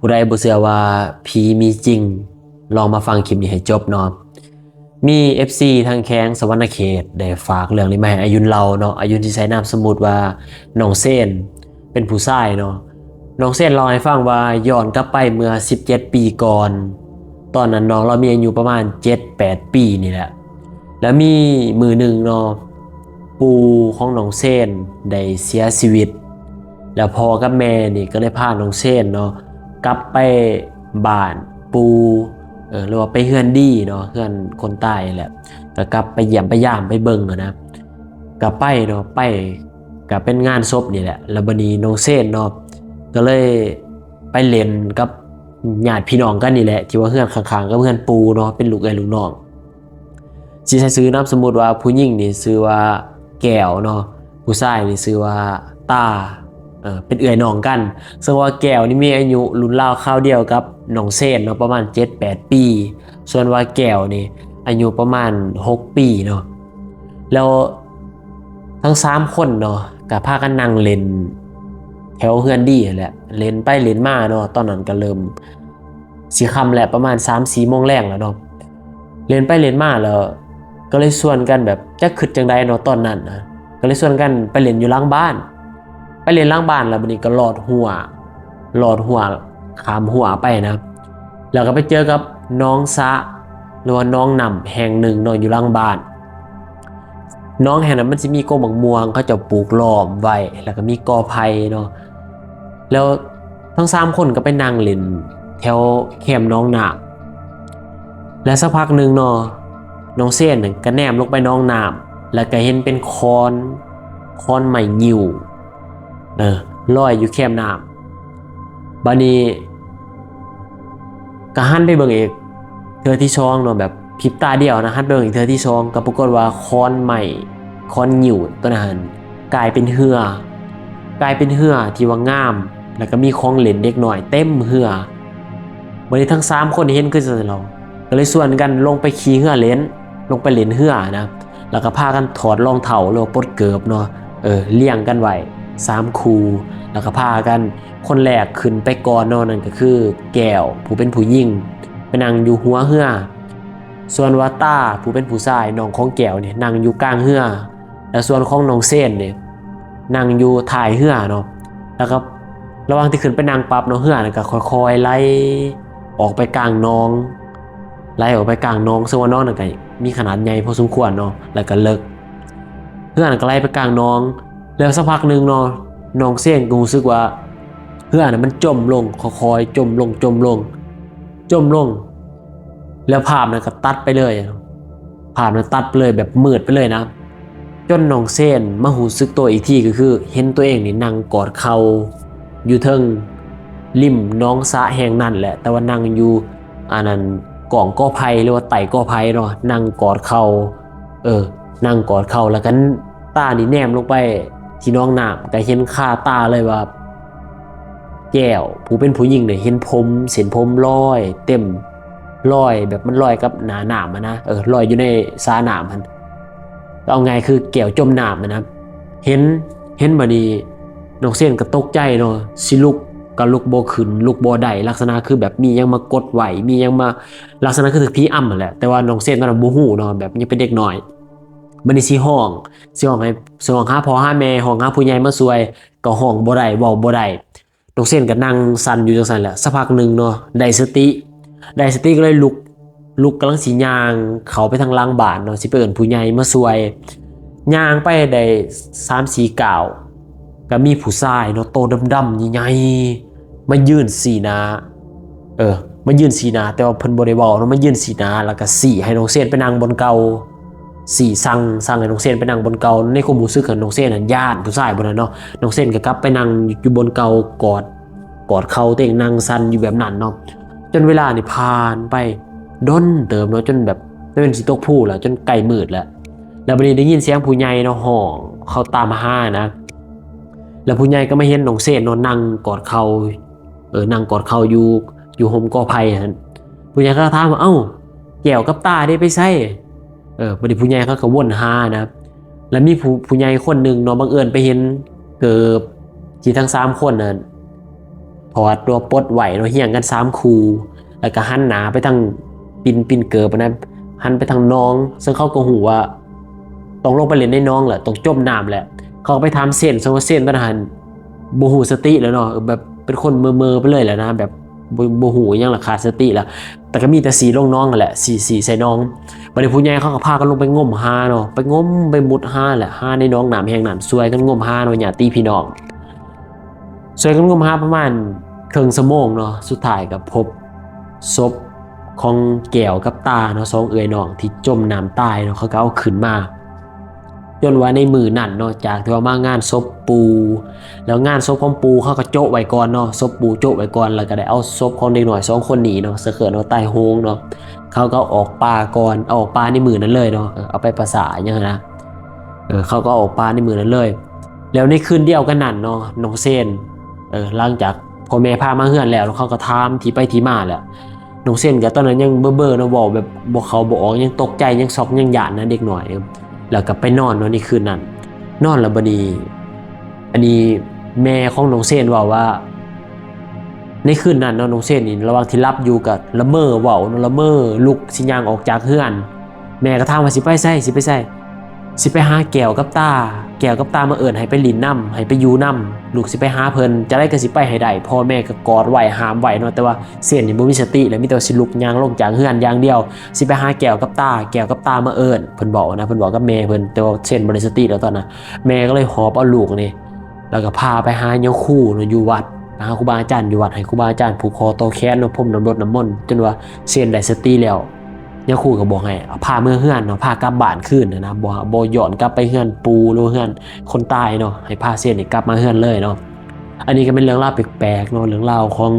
ຜູ້ໃດບໍ່ເຊື່ອວ່າຜີມີຈິງ ລອງມາຟັງຄລິບນີ້ໃຫ້ຈົບເນາະ. ມີເອັຟຊີທາງແຂວງສະຫວັນນະເຂດໄດ້ຝາກເລື່ອງນີ້ມາໃຫ້ອາຍຸນເລົ່າເນາະ, ອາຍຸນຊິໃຊ້ນາມສົມມຸດວ່ານ້ອງເຊນ ເປັນຜູ້ຊາຍເນາະ. ນ້ອງເຊນເລົ່າໃຫ້ຟັງວ່າ ຍ້ອນກັບໄປເມື່ອສິບເຈັດປີກ່ອນ, ຕອນນັ້ນນ້ອງລາວມີອາຍຸປະມານເຈັດແປດປີນີ້ແຫຼະ. ແລ້ວມີມື້ໜຶ່ງເນາະ ປູ່ຂອງນ້ອງເຊນໄດ້ເສຍຊີວິດ, ແລ້ວພໍ່ກັບແມ່ນີ້ກໍເລີຍພານ້ອງເຊນເນາະ ກັບໄປບ້ານປູ່ ເອີ ຫຼືວ່າໄປເຮືອນດີເນາະ, ເຮືອນຄົນຕາຍແຫຼະ, ກໍກັບໄປຢ້ຽມໄປຢາມໄປເບິ່ງຫັ້ນນະ. ກໍໄປເນາະ ໄປກໍເປັນງານສົບນີ້ແຫຼະ. ແລ້ວບັດນີ້ນ້ອງເຊນເນາະ ກໍເລີຍໄປຫຼິ້ນກັບຍາດພີ່ນ້ອງກັນນີ້ແຫຼະ ທີ່ວ່າເຮືອນຂ້າງໆກັບເຮືອນປູ່ເນາະ, ເປັນລູກເອື້ອຍລູກນ້ອງ. ຊິໃຊ້ຊື່ນາມສົມມຸດວ່າ ຜູ້ຍິງນີ້ຊື່ວ່າແກ້ວເນາະ, ຜູ້ຊາຍນີ້ຊື່ວ່າຕາ ເອີ ເປັນເອື້ອຍນ້ອງກັນ. ເຊິ່ງວ່າແກ້ວນີ້ມີອາຍຸລຸ້ນລາວຄາວດຽວກັບນ້ອງເຊນເນາະ ປະມານເຈັດແປດປີ, ສ່ວນວ່າແກ້ວນີ້ອາຍຸປະມານຫົກປີເນາະ. ແລ້ວທັງສາມຄົນເນາະ ກໍພາກັນນັ່ງຫຼິ້ນແຖວເຮືອນດີຫັ້ນແຫຼະ, ຫຼິ້ນໄປຫຼິ້ນມາເນາະ. ຕອນນັ້ນກໍເລີ່ມຊິຄ່ຳແລ້ວ ປະມານສາມສີ່ໂມງແລງແລ້ວເນາະ. ຫຼິ້ນໄປຫຼິ້ນມາແລ້ວ ກໍເລີຍຊວນກັນແບບ ຈັກຄິດຈັ່ງໃດເນາະຕອນນັ້ນນະ, ກໍເລີຍຊວນກັນໄປຫຼິ້ນຢູ່ຫຼັງບ້ານ. ໄປຫຼິ້ນຫຼັງບ້ານແລ້ວ ບັດນີ້ກໍລອດຮົ້ວ ລອດຮົ້ວຂ້າມຮົ້ວໄປນະ, ແລ້ວກໍໄປເຈີກັບໜອງສະ ຫຼືວ່າໜອງນ້ຳແຫ່ງໜຶ່ງເນາະ ຢູ່ຫຼັງບ້ານ. ໜອງແຫ່ງນັ້ນມັນຊິມີກົກໝາກມ່ວງ ເຂົາເຈົ້າປູກລ້ອມໄວ້ ແລ້ວກໍມີກໍໄຜ່ເນາະ. ແລ້ວທັງສາມຄົນກໍໄປນັ່ງຫຼິ້ນແຖວແຄມໜອງນ້ຳ. ແລະ ສັກພັກໜຶ່ງເນາະ ນ້ອງເຊນນັ້ນກໍແນມລົງໄປໜອງນ້ຳ ແລ້ວກໍເຫັນເປັນຂອນ ຂອນໄມ້ງິ້ວ ເອີ ລອຍຢູ່ແຄມນ້ຳ. ບາດນີ້ກໍຫັນໄປເບິ່ງອີກເທື່ອທີສອງເນາະ, ແບບ ພິບຕາດຽວນະ, ຫັນໄປເບິ່ງອີກເທື່ອທີສອງ ກໍປາກົດວ່າຂອນໄມ້ ຂອນງິ້ວຕົວນັ້ນກາຍເປັນເຮືອ ກາຍເປັນເຮືອທີ່ວ່າງາມ ແລ້ວກໍມີຂອງຫຼິ້ນເດັກນ້ອຍເຕັມເຮືອ. ບັດນີ້ທັງສາມຄົນເຫັນຄືກັນເນາະ ກໍເລີຍຊວນກັນລົງໄປຂີ່ເຮືອຫຼິ້ນ ລົງໄປຫຼິ້ນເຮືອນະ, ແລ້ວກໍພາກັນຖອດລອງເທົ້າ ຫຼືວ່າປົດເກີບເນາະ, ເອີ ລຽງກັນໄວ້ສາມຄູ່ ແລ້ວກໍພາກັນ ຄົນແລກຂຶ້ນໄປກ່ອນເນາະ ນັ້ນກໍຄືແກ້ວ ຜູ້ເປັນຜູ້ຍິງ ໄປນັ່ງຢູ່ຫົວເຮືອ, ສ່ວນວ່າຕາ ຜູ້ເປັນຜູ້ຊາຍ ນ້ອງຂອງແກ້ວນີ້ ນັ່ງຢູ່ກາງເຮືອ ແລະ ສ່ວນຂອງນ້ອງເຊນນີ້ ນັ່ງຢູ່ທ້າຍເຮືອເນາະ. ແລ້ວກໍລະຫວ່າງທີ່ຂຶ້ນໄປນັ່ງປັບເນາະ ເຮືອນັ້ນກໍຄ່ອຍໆໄຫຼອອກໄປກາງໜອງ ໄຫຼອອກໄປກາງໜອງ, ເຊິ່ງວ່າໜອງນັ້ນກໍມີຂະໜາດໃຫຍ່ພໍສົມຄວນເນາະ ແລ້ວກໍເລິກ. ເຮືອນັ້ນກໍໄຫຼໄປກາງໜອງ ແລ້ວສັກພັກໜຶ່ງເນາະ ນ້ອງເຊນກໍຮູ້ສຶກວ່າເຮືອນັ້ນມັນຈົມລົງ ຄ່ອຍໆຈົມລົງ ຈົມລົງ ຈົມລົງ ແລ້ວພາບນັ້ນກໍຕັດໄປເລີຍ, ພາບນັ້ນຕັດໄປເລີຍ ແບບມືດໄປເລີຍນະ. ຈົນນ້ອງເຊນມາຮູ້ສຶກໂຕອີກທີ ກໍຄືເຫັນຕົວເອງນີ້ນັ່ງກອດເຂົ່າຢູ່ເທິງລິມໜອງສະແຫ່ງນັ້ນແຫຼະ, ແຕ່ວ່ານັ່ງຢູ່ ອັນນັ້ນ ກ້ອງກໍໄຜ່ ຫຼືວ່າໃຕ້ກໍໄຜ່ເນາະ, ນັ່ງກອດເຂົ່າ ເອີ ນັ່ງກອດເຂົ່າ ແລ້ວກໍຕານີ້ແນມລົງໄປທີ່ໜອງນ້ຳ ກໍເຫັນຄາຕາເລີຍວ່າ ແກ້ວ ຜູ້ເປັນຜູ້ຍິງນີ້ ເຫັນຜົມ ເສັ້ນຜົມລອຍເຕັມ ລອຍແບບມັນລອຍກັບໜ້ານ້ຳຫັ້ນນະ, ເອີ ລອຍຢູ່ໃນສະນ້ຳຫັ້ນ, ເອົາງ່າຍຄືແກ້ວຈົມນ້ຳຫັ້ນນະ. ເຫັນ ເຫັນບາດນີ້ນ້ອງເຊນກໍຕົກໃຈເນາະ, ຊິລຸກກໍລຸກບໍ່ຂຶ້ນ ລຸກບໍ່ໄດ້, ລັກສະນະຄືແບບມີຫຍັງມາກົດໄວ້ ມີຫຍັງມາ ລັກສະນະຄືຖືກຜີອຳຫັ້ນແຫຼະ, ແຕ່ວ່ານ້ອງເຊນຕອນນັ້ນບໍ່ຮູ້ເນາະ ແບບຍັງເປັນເດັກນ້ອຍ. ບາດນີ້ຊິຮ້ອງ ຊິຮ້ອງໃຫ້ ຊິຮ້ອງຫາພໍ່ຫາແມ່ ຮ້ອງຫາຜູ້ໃຫຍ່ມາຊ່ວຍ ກໍຮ້ອງບໍ່ໄດ້ ເວົ້າບໍ່ໄດ້. ນ້ອງເຊນກໍນັ່ງສັ່ນຢູ່ຈັ່ງຊັ້ນແຫຼະ. ສັກພັກໜຶ່ງເນາະ ໄດ້ສະຕິ ໄດ້ສະຕິກໍເລີຍລຸກ ລຸກກຳລັງຊິຍ່າງເຂົ້າໄປທາງຫຼັງບ້ານເນາະ ຊິໄປເອີ້ນຜູ້ໃຫຍ່ມາຊ່ວຍ. ຍ່າງໄປໄດ້ສາມສີ່ກ້າວ ກໍມີຜູ້ຊາຍເນາະ ໂຕດຳໆໃຫຍ່ໆ ມາຢືນຊີ້ໜ້າ ເອີ ມາຢືນຊີ້ໜ້າ ແຕ່ວ່າເພິ່ນບໍ່ໄດ້ເວົ້າເນາະ, ມາຢືນຊີ້ໜ້າ ແລ້ວກໍຊີ້ໃຫ້ນ້ອງເຊນໄປນັ່ງບ່ອນເກົ່າ. ຊີ້ສັ່ງ ສັ່ງໃຫ້ນ້ອງເຊນໄປນັ່ງບ່ອນເກົ່າ. ໃນຄວາມຮູ້ສຶກຂອງນ້ອງເຊນນັ້ນ ຢ້ານຜູ້ຊາຍຜູ້ນັ້ນເນາະ, ນ້ອງເຊນກໍກັບໄປນັ່ງຢູ່ບ່ອນເກົ່າ ກອດ ກອດເຂົ່າຕົວເອງ ນັ່ງສັ່ນຢູ່ແບບນັ້ນເນາະ. ຈົນເວລານີ້ຜ່ານໄປດົນເຕີບເນາະ, ຈົນແບບ ຈົນຊິຕົກພູແລ້ວ ຈົນໃກ້ມືດແລ້ວ. ແລ້ວບັດນີ້ໄດ້ຍິນສຽງຜູ້ໃຫຍ່ເນາະ ຮ້ອງເຂົ້າຕາມຫານະ, ແລ້ວຜູ້ໃຫຍ່ກໍມາເຫັນນ້ອງເຊນເນາະ ນັ່ງກອດເຂົ່າ ເອີ ນັ່ງກອດເຂົ່າຢູ່ ຢູ່ຮົ່ມກໍໄຜ່ຫັ້ນ. ຜູ້ໃຫຍ່ກໍຖາມວ່າ ເອົ້າ ແກ້ວກັບຕາເດ ໄປໃສ? ເອີ ບັດນີ້ຜູ້ໃຫຍ່ເຂົາກໍວົນຫານະ, ແລ້ວມີຜູ້ ຜູ້ໃຫຍ່ຄົນໜຶ່ງເນາະ ບັງເອີນໄປເຫັນເກີບທີ່ທັງສາມຄົນນັ້ນ ຖອດ ຫຼືວ່າປົດໄວ້ເນາະ ຮຽງກັນສາມຄູ່ ແລ້ວກໍຫັນໜ້າໄປທາງ ປິ່ນ ປິ່ນເກີບຫັ້ນນະ ຫັນໄປທາງໜອງ ເຊິ່ງເຂົາກໍຮູ້ວ່າຕ້ອງລົງໄປຫຼິ້ນໃນໜອງແຫຼະ ຕ້ອງຈົມນ້ຳແຫຼະ. ເຂົາກໍໄປຖາມເຊນ ເຊິ່ງວ່າເຊນຕອນນັ້ນຫັ້ນບໍ່ຮູ້ສະຕິແລ້ວເນາະ ແບບເປັນຄົນເມີໆໄປເລີຍແຫຼະນະ ແບບ ບໍ່ ບໍ່ຮູ້ຫຍັງລະ ຂາດສະຕິລະ ແຕ່ກໍມີແຕ່ຊິລົງໜອງຫັ້ນແຫຼະ ຊິ ຊິໃສ່ໜອງ. ບັດນີ້ຜູ້ໃຫຍ່ເຂົາກໍພາກັນລົງໄປງົມຫາເນາະ ໄປງົມໄປມຸດຫາແຫຼະ ຫາໃນໜອງນ້ຳແຫ້ງນັ້ນ ຊ່ວຍກັນງົມຫາເນາະ ຍາດຕິພີ່ນ້ອງ ຊ່ວຍກັນງົມຫາປະມານເຄິ່ງຊົ່ວໂມງເນາະ ສຸດທ້າຍກໍພົບສົບຂອງແກ້ວກັບຕາເນາະ ສອງເອື້ອຍນ້ອງທີ່ຈົມນ້ຳຕາຍເນາະ ເຂົາກໍເອົາຂຶ້ນມາ. ຍ້ອນວ່າໃນມື້ນັ້ນເນາະ ຈາກທີ່ວ່າມາງານສົບປູ່ ແລ້ວງານສົບຂອງປູ່ເຂົາກໍໂຈະໄວ້ກ່ອນເນາະ ສົບປູ່ໂຈະໄວ້ກ່ອນ ແລ້ວກໍໄດ້ເອົາສົບຂອງເດັກນ້ອຍສອງຄົນນີ້ເນາະ ເອີ້ນວ່າຕາຍໂຫງເນາະ ເຂົາກໍເອົາອອກປ່າກ່ອນ ເອົາອອກປ່າໃນມື້ນັ້ນເລີຍເນາະ ເອີ ເອົາໄປປະສາຫຍັງຫັ້ນນະ ເອີ ເຂົາກໍເອົາອອກປ່າໃນມື້ນັ້ນເລີຍ. ແລ້ວໃນຄືນດຽວກັນນັ້ນເນາະ ນ້ອງເຊນ ເອີ ຫຼັງຈາກພໍ່ແມ່ພາມາເຮືອນແລ້ວ ເຂົາກໍຖາມທີ່ໄປທີ່ມາແລ້ວ ນ້ອງເຊນກໍຕອນນັ້ນຍັງເບີໆເນາະ ເວົ້າແບບບໍ່ເຂົ້າບໍ່ອອກ ຍັງຕົກໃຈ ຍັງຊັອກ ຍັງຢ້ານນະ ເດັກນ້ອຍ. ແລ້ວກໍໄປນອນເນາະໃນຄືນນັ້ນ ນອນແລ້ວບັດນີ້ ອັນນີ້ແມ່ຂອງນ້ອງເຊນເວົ້າວ່າ ໃນຄືນນັ້ນເນາະ ນ້ອງເຊນນີ້ລະຫວ່າງທີ່ຫຼັບຢູ່ກໍລະເມີເວົ້າເນາະ ລະເມີລຸກຊິຍ່າງອອກຈາກເຮືອນ. ແມ່ກໍຖາມວ່າ ຊິໄປໃສ? ຊິໄປໃສ? ຊິໄປຫາແກ້ວກັບຕາ ແກ້ວກັບຕາມາເອີ້ນໃຫ້ໄປຫຼິ້ນນຳ ໃຫ້ໄປຢູ່ນຳ ລູກຊິໄປຫາເພິ່ນ ຈັ່ງໃດກໍຊິໄປໃຫ້ໄດ້. ພໍ່ແມ່ກໍກອດໄວ້ຫ້າມໄວ້ເນາະ ແຕ່ວ່າເຊນນີ້ບໍ່ມີສະຕິແລ້ວ ມີແຕ່ວ່າຊິລຸກຍ່າງລົງຈາກເຮືອນຢ່າງດຽວ. ຊິໄປຫາແກ້ວກັບຕາ ແກ້ວກັບຕາມາເອີ້ນ ເພິ່ນເວົ້ານະ ເພິ່ນເວົ້າກັບແມ່ເພິ່ນ ແຕ່ວ່າເຊນບໍ່ໄດ້ສະຕິແລ້ວຕອນນັ້ນ. ແມ່ກໍເລີຍຫອບເອົາລູກນີ້ ແລ້ວກໍພາໄປຫາຍາຄູເນາະ ຢູ່ວັດ ໄປຫາຄູບາອາຈານຢູ່ວັດ ໃຫ້ຄູບາອາຈານຜູກຄໍຕໍ່ແຂນເນາະ ພົມນ້ຳລົດນ້ຳມົນ ຈົນວ່າເຊນໄດ້ສະຕິແລ້ວ. ຍາຄູກໍບອກໃຫ້ພາເມືອເຮືອນເນາະ ພາກັບບ້ານຄືນນະ ບໍ່ ບໍ່ຍ້ອນກັບໄປເຮືອນປູ່ ຫຼືເຮືອນຄົນຕາຍເນາະ ໃຫ້ພາເຊນນີ້ກັບມາເຮືອນເລີຍເນາະ. ອັນນີ້ກໍເປັນເລື່ອງລາວແປກໆເນາະ ເລື່ອງລາວຂອງ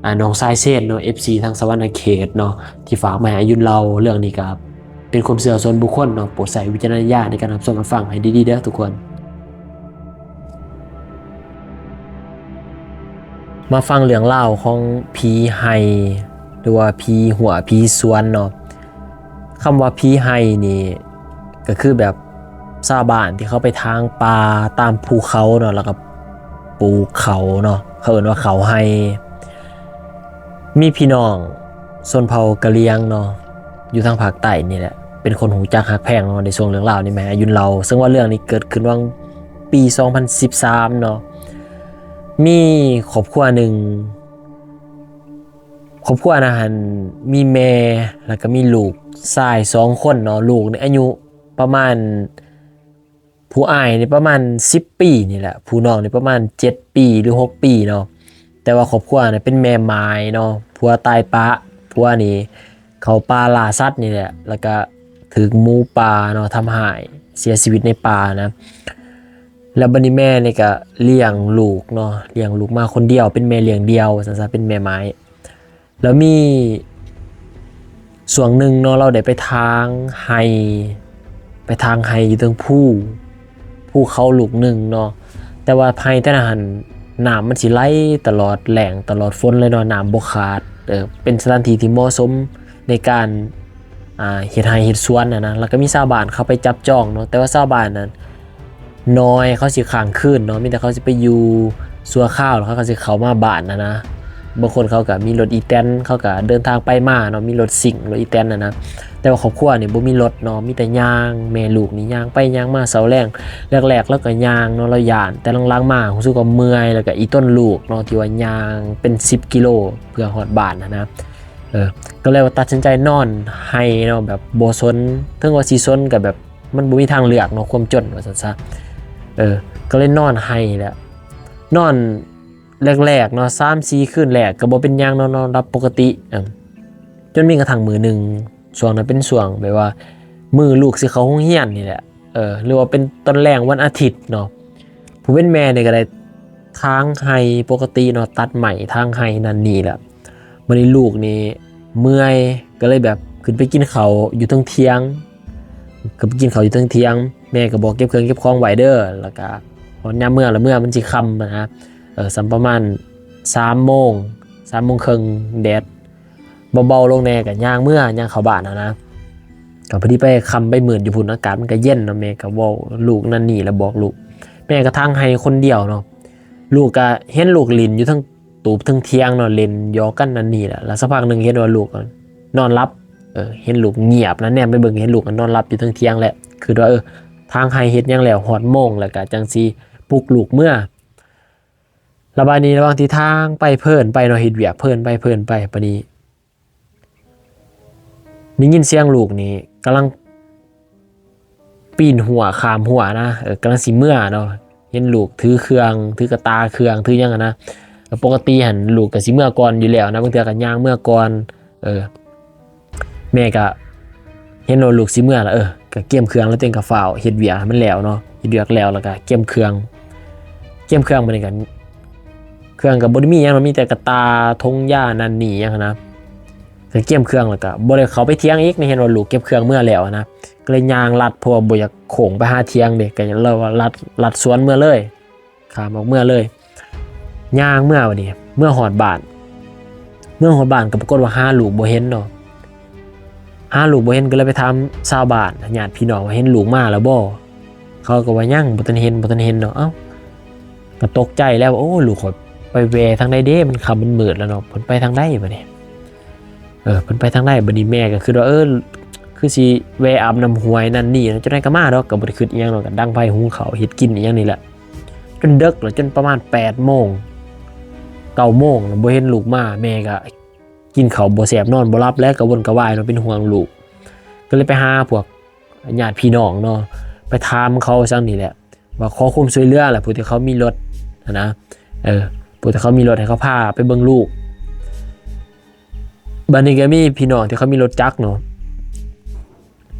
ອາ ນ້ອງຊາຍເຊນເນາະ ເອັຟຊີທາງສະຫວັນນະເຂດເນາະ ທີ່ຝາກມາໃຫ້ອາຍຸນເລົ່າ. ເລື່ອງນີ້ກໍເປັນຄວາມເຊື່ອສ່ວນບຸກຄົນເນາະ ໂປດໃຊ້ວິຈາລະນະຍານໃນການຮັບຊົມຮັບຟັງໃຫ້ດີໆເດີທຸກຄົນ. ມາຟັງເລື່ອງລາວຂອງຜີໄຮ່ ຫຼືວ່າຜີຫົວຜີສວນເນາະ. ຄຳວ່າຜີໄຮ່ນີ້ ກໍຄືແບບຊາວບ້ານທີ່ເຂົາໄປຖາງປ່າຕາມພູເຂົາເນາະ ແລ້ວກໍປູກເຂົ້າເນາະ ເຂົາເອີ້ນວ່າເຂົ້າໄຮ່. ມີພີ່ນ້ອງຊົນເຜົ່າກະຫຼຽງເນາະ ຢູ່ທາງພາກໃຕ້ນີ້ແຫຼະ ເປັນຄົນຮູ້ຈັກຮັກແພງເນາະ ໃນຊ່ວງເລື່ອງລາວນີ້ແມ່ອາຍຸນເລົ່າ ເຊິ່ງວ່າເລື່ອງນີ້ເກີດຂຶ້ນຫວ່າງປີສອງພັນສິບສາມເນາະ. ມີຄອບຄົວໜຶ່ງ ຄອບຄົວນັ້ນຫັ້ນມີແມ່ ແລ້ວກໍມີລູກຊາຍສອງຄົນເນາະ. ລູກນີ້ອາຍຸປະມານ ຜູ້ອ້າຍນີ້ປະມານສິບປີນີ້ແຫຼະ ຜູ້ນ້ອງນີ້ປະມານເຈັດປີ ຫຼື ຫົກປີເນາະ. ແຕ່ວ່າຄອບຄົວນັ້ນເປັນແມ່ໝ້າຍເນາະ ຜົວຕາຍປະ ຜົວນີ້ເຂົ້າປ່າລ່າສັດນີ້ແຫຼະ ແລ້ວກໍຖືກໝູປ່າເນາະທຳຮ້າຍ ເສຍຊີວິດໃນປ່ານະ. ແລ້ວບັດນີ້ແມ່ນີ້ກໍລ້ຽງລູກເນາະ ລ້ຽງລູກມາຄົນດຽວ ເປັນແມ່ລ້ຽງດ່ຽວວ່າຊັ້ນຊະ ເປັນແມ່ໝ້າຍ. ແລ້ວມີຊ່ວງໜຶ່ງເນາະ ລາວໄດ້ໄປຖາງໄຮ່ ໄປຖາງໄຮ່ຢູ່ເທິງພູ ພູເຂົາລູກໜຶ່ງເນາະ. ແຕ່ວ່າໄຮ່ແຕ່ລະຫັ້ນ ນ້ຳມັນຊິໄຫຼຕະຫຼອດແລ້ງຕະຫຼອດຝົນເລີຍເນາະ ນ້ຳບໍ່ຂາດ. ເອີ ເປັນສະຖານທີ່ທີ່ເໝາະສົມໃນການ ອ່າ ເຮັດໄຮ່ເຮັດສວນຫັ້ນນະ ແລ້ວກໍມີຊາວບ້ານເຂົ້າໄປຈັບຈອງເນາະ. ແຕ່ວ່າຊາວບ້ານນັ້ນ ໜ້ອຍ ເຂົາຊິຄ້າງຄືນເນາະ ມີແຕ່ເຂົາຊິໄປຢູ່ຊົ່ວຄາວ ແລ້ວເຂົາກໍຊິເຂົ້າມາບ້ານຫັ້ນນະ. ບາງຄົນເຂົາກໍມີລົດອີແຕນ ເຂົາກໍເດີນທາງໄປມາເນາະ ມີລົດຊິງ ລົດອີແຕນຫັ້ນນະ. ແຕ່ວ່າຄອບຄົວນີ້ບໍ່ມີລົດເນາະ ມີແຕ່ຍ່າງ ແມ່ລູກນີ້ຍ່າງໄປຍ່າງມາເຊົ້າແລງ. ແລກໆລາວກໍຍ່າງເນາະ ລາວຢ້ານ ແຕ່ຫຼັງໆມາຮູ້ສຶກວ່າເມື່ອຍ ແລ້ວກໍອີຕົນລູກເນາະ ທີ່ວ່າຍ່າງເປັນສິບກິໂລເພື່ອຮອດບ້ານຫັ້ນນະ. ເອີ ກໍເລີຍວ່າຕັດສິນໃຈນອນໄຫ້ເນາະ ແບບບໍ່ສົນ ເຖິງວ່າຊິສົນກໍແບບ ມັນບໍ່ມີທາງເລືອກເນາະ ຄວາມຈົນວ່າຊັ້ນຊະ. ເອີ ກໍເລີຍນອນໄຫ້ແຫຼະ ນອນແລກໆເນາະ ສາມສີ່ຄືນແລກກໍບໍ່ເປັນຫຍັງເນາະ ນອນຫຼັບປົກກະຕິ. ເອີ ຈົນມີກະທັ່ງມື້ໜຶ່ງ ຊ່ວງນັ້ນເປັນຊ່ວງແບບວ່າມື້ລູກຊິເຂົ້າໂຮງຮຽນນີ້ແຫຼະ ເອີ ຫຼືວ່າເປັນຕອນແລງວັນອາທິດເນາະ ຜູ້ເປັນແມ່ນີ້ກໍໄດ້ ຖາງໄຮ່ປົກກະຕິເນາະ ຕັດໄມ້ຖາງໄຮ່ນັ້ນນີ້ແຫຼະ. ບັດນີ້ລູກນີ້ເມື່ອຍ ກໍເລີຍແບບຂຶ້ນໄປກິນເຂົ້າຢູ່ເທິງຖຽງ ກໍໄປກິນເຂົ້າຢູ່ເທິງຖຽງ. ແມ່ກໍບອກເກັບເຄື່ອງເກັບຂອງໄວ້ເດີ ແລ້ວກໍຮອດຍາມເມືອລະເມືອ ມັນຊິຄ່ຳຫັ້ນນະ. ເອີ ສ່ຳປະມານສາມໂມງ ສາມໂມງເຄິ່ງ ແດດ ເບົາໆລົງແດ່ ກໍຍ່າງເມືອ ຍ່າງເຂົ້າບ້ານຫັ້ນນະ. ກໍພໍດີໄປຄ່ຳໄປມືດຢູ່ພຸ້ນ ອາກາດມັນກໍເຢັນເນາະ ແມ່ກໍເວົ້າລູກນັ້ນນີ້ ແລ້ວບອກລູກ ແມ່ກໍຖາງໄຮ່ຄົນດຽວເນາະ. ລູກກໍເຫັນລູກຫຼິ້ນຢູ່ເທິງ ຕູບເທິງຖຽງເນາະ ຫຼິ້ນຢອກກັນນັ້ນນີ້ແຫຼະ. ແລ້ວສັກພັກໜຶ່ງເຫັນວ່າລູກນອນຫຼັບ ເອີ ເຫັນລູກງຽບນະ ແນມໄປເບິ່ງເຫັນລູກນອນຫຼັບຢູ່ເທິງຖຽງແຫຼະ. ຄິດວ່າ ເອີ ທາງໄຮ່ເຮັດຫຍັງແລ້ວ ຮອດໂມງແລ້ວກະຈັ່ງຊິປຸກລູກເມືອ. ລະບາດນີ້ລະຫວ່າງທີ່ທາງໄປເພີນໄປເນາະ ເຮັດວຽກເພີນໄປເພີນໄປ ບາດນີ້ ໄດ້ຍິນສຽງລູກນີ້ກຳລັງປີນຮົ້ວຂ້າມຮົ້ວນະ ເອີ ກຳລັງຊິເມືອເນາະ. ເຫັນລູກຖືເຄື່ອງ ຖືກະຕ່າເຄື່ອງ ຖືຫຍັງຫັ້ນນະ. ປົກກະຕິຫັ້ນລູກກະຊິເມືອກ່ອນຢູ່ແລ້ວນະ ບາງເທື່ອກະຍ່າງເມືອກ່ອນ. ເອີ ແມ່ກະເຫັນວ່າລູກຊິເມືອລະ ເອີ ກະກຽມເຄື່ອງ ແລ້ວຕົວເອງກະຟ້າວເຮັດວຽກໃຫ້ມັນແລ້ວເນາະ ເຮັດວຽກແລ້ວ ແລ້ວກະກຽມເຄື່ອງ ກຽມເຄື່ອງ ບາດນີ້ກະ ເຄື່ອງກະບໍ່ໄດ້ມີຫຍັງເນາະ ມີແຕ່ກະຕ່າ ຖົງຢາ ນັ້ນນີ້ຫຍັງຫັ້ນນະ. ກະກຽມເຄື່ອງແລ້ວກະບໍ່ໄດ້ເຂົ້າໄປຖຽງອີກ ເຫັນວ່າລູກເກັບເຄື່ອງເມືອແລ້ວຫັ້ນນະ ກະເລີຍຍ່າງລັດ ເພາະວ່າບໍ່ຢາກໂຄ້ງໄປຫາຖຽງເດ້ ກະເລີຍວ່າລັດ ລັດສວນເມືອເລີຍ ຂ້າມອອກເມືອເລີຍ ຍ່າງເມືອ. ບາດນີ້ເມືອຮອດບ້ານ ເມືອຮອດບ້ານກະປາກົດວ່າຫາລູກບໍ່ເຫັນເນາະ ຫາລູກບໍ່ເຫັນ ກະເລີຍໄປຖາມຊາວບ້ານ ຍາດພີ່ນ້ອງວ່າເຫັນລູກມາແລ້ວບໍ່? ເຂົາກະວ່າຍັງ ບໍ່ທັນເຫັນ ບໍ່ທັນເຫັນເນາະ. ເອົ້າ ກະຕົກໃຈແລ້ວ ໂອ້ ລູກຂ້ອຍໄປແວ່ທາງໃດເດ ມັນຄ່ຳມັນມືດແລ້ວເນາະ ເພິ່ນໄປທາງໃດບາດນີ້ ເອີ ເພິ່ນໄປທາງໃດ? ບາດນີ້ແມ່ກະຄິດວ່າ ເອີ ຄືຊິແວ່ອາບນ້ຳຫ້ວຍນັ້ນນີ້ ຈັ່ງໃດກະມາດອກ ກະບໍ່ໄດ້ຄິດອີ່ຫຍັງເນາະ ກະດັງໄຟຫຸງເຂົ້າເຮັດກິນອີ່ຫຍັງນີ້ແຫຼະ. ຈົນເດິກແລ້ວ ຈົນປະມານແປດໂມງ ເກົ້າໂມງ ແລ້ວບໍ່ເຫັນລູກມາ ແມ່ກະກິນເຂົ້າບໍ່ແຊບນອນບໍ່ຫຼັບແຫຼະ ກະວົນກະວາຍເນາະ ເປັນຫ່ວງລູກ ກະເລີຍໄປຫາພວກຍາດພີ່ນ້ອງເນາະ ໄປຖາມເຂົາຊັ້ນນີ້ແຫຼະ ວ່າຂໍຄວາມຊ່ວຍເຫຼືອແຫຼະ ຜູ້ທີ່ເຂົາມີລົດຫັ້ນນະ ເອີ ຜູ້ທີ່ເຂົາມີລົດໃຫ້ເຂົາພາໄປເບິ່ງລູກ. ບາດນີ້ກະມີພີ່ນ້ອງທີ່ເຂົາມີລົດຈັກເນາະ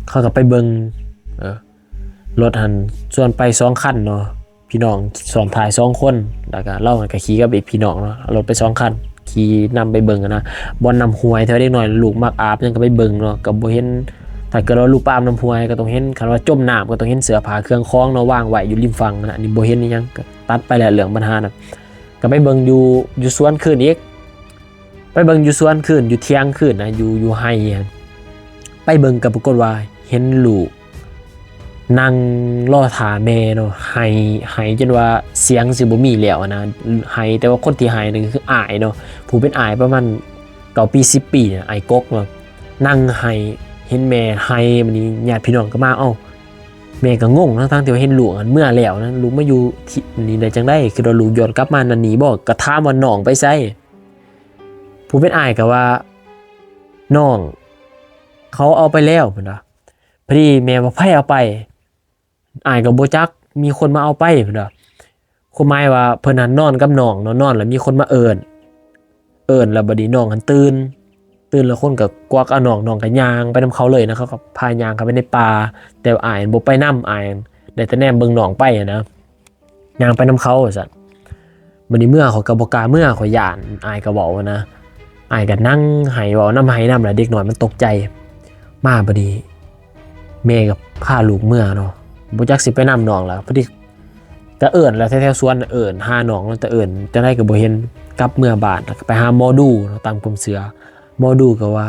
ເຂົາກະໄປເບິ່ງ ເອີ ລົດຫັ້ນ ຊວນໄປສອງຄັນເນາະ ພີ່ນ້ອງຊ້ອນທ້າຍສອງຄົນ ແລ້ວກະລາວກະຂີ່ກັບອີກພີ່ນ້ອງເນາະ ເອົາລົດໄປສອງຄັນ ຂີ່ນຳໄປເບິ່ງຫັ້ນນະ ບ່ອນນ້ຳຫ້ວຍ ແຖວເດັກນ້ອຍລູກມັກອາບຫຍັງກະໄປເບິ່ງເນາະ ກະບໍ່ເຫັນ. ຖ້າເກີດວ່າລູກໄປອາບນ້ຳຫ້ວຍກະຕ້ອງເຫັນ ຄັນວ່າຈົມນ້ຳກະຕ້ອງເຫັນເສື້ອຜ້າເຄື່ອງຂອງເນາະ ວາງໄວ້ຢູ່ລິມຝັ່ງຫັ້ນນະ ອັນນີ້ບໍ່ເຫັນອີ່ຫຍັງ ກະຕັດໄປແຫຼະເລື່ອງບັນຫານັ້ນ. ກະໄປເບິ່ງຢູ່ ຢູ່ສວນຄືນອີກ ໄປເບິ່ງຢູ່ສວນຄືນ ຢູ່ຖຽງຄືນນະ ຢູ່ ຢູ່ໄຮ່ຫັ້ນ ໄປເບິ່ງກະປາກົດວ່າເຫັນລູກ ນັ່ງລໍຖ້າແມ່ເນາະ ໄຫ້ ໄຫ້ຈົນວ່າສຽງຊິບໍ່ມີແລ້ວຫັ້ນນະ ໄຫ້ ແຕ່ວ່າຄົນທີ່ໄຫ້ນັ້ນກະຄືອ້າຍເນາະ ຜູ້ເປັນອ້າຍປະມານເກົ້າປີສິບປີນະ ອ້າຍກົກເນາະ ນັ່ງໄຫ້ ເຫັນແມ່ໄຫ້. ບາດນີ້ຍາດພີ່ນ້ອງກະມາ ເອົ້າ ແມ່ກະງົງ ທັງໆທີ່ວ່າເຫັນລູກຫັ້ນເມືອແລ້ວນະ ລູກມາຢູ່ທີ່ນີ້ໄດ້ຈັ່ງໃດ ຄິດວ່າລູກຍ້ອນກັບມານັ້ນນີ້ບໍ່ ກະຖາມວ່ານ້ອງໄປໃສ ຜູ້ເປັນອ້າຍກະວ່າ ນ້ອງເຂົາເອົາໄປແລ້ວ ເພິ່ນວ່າ. ພໍດີແມ່ວ່າ ໃຜເອົາໄປ? ອ້າຍກະບໍ່ຈັກ ມີຄົນມາເອົາໄປ ເພິ່ນວ່າ ຄວາມໝາຍວ່າເພິ່ນຫັ້ນນອນກັບນ້ອງເນາະ ນອນແລ້ວມີຄົນມາເອີ້ນ ເອີ້ນແລ້ວບາດນີ້ນ້ອງຫັ້ນຕື່ນ ຕື່ນແລ້ວຄົນກະກວັກເອົານ້ອງ ນ້ອງກະຍ່າງໄປນຳເຂົາເລີຍນະ ເຂົາກະພາຍ່າງເຂົ້າໄປໃນປ່າ ແຕ່ວ່າອ້າຍບໍ່ໄປນຳ ອ້າຍໄດ້ແຕ່ແນມເບິ່ງນ້ອງໄປຫັ້ນນະ ຍ່າງໄປນຳເຂົາວ່າຊັ້ນ. ບາດນີ້ເມືອ ຂ້ອຍກະບໍ່ກ້າເມືອ ຂ້ອຍຢ້ານ ອ້າຍກະເວົ້ານະ ອ້າຍກະນັ່ງໄຫ້ ເວົ້ານຳໄຫ້ນຳ ແລ້ວເດັກນ້ອຍມັນຕົກໃຈ. ມາບາດນີ້ແມ່ກະພາລູກເມືອເນາະ ບໍ່ຈັກຊິໄປນຳນ້ອງແລ້ວ ພໍດີກະເອີ້ນແລ້ວ ແຖວໆສວນເອີ້ນຫານ້ອງ ແຕ່ເອີ້ນຈັ່ງໃດກະບໍ່ເຫັນ ກັບເມືອບ້ານ ແລ້ວກະໄປຫາໝໍດູເນາະ ຕາມຄວາມເຊື່ອ ໝໍດູກະວ່າ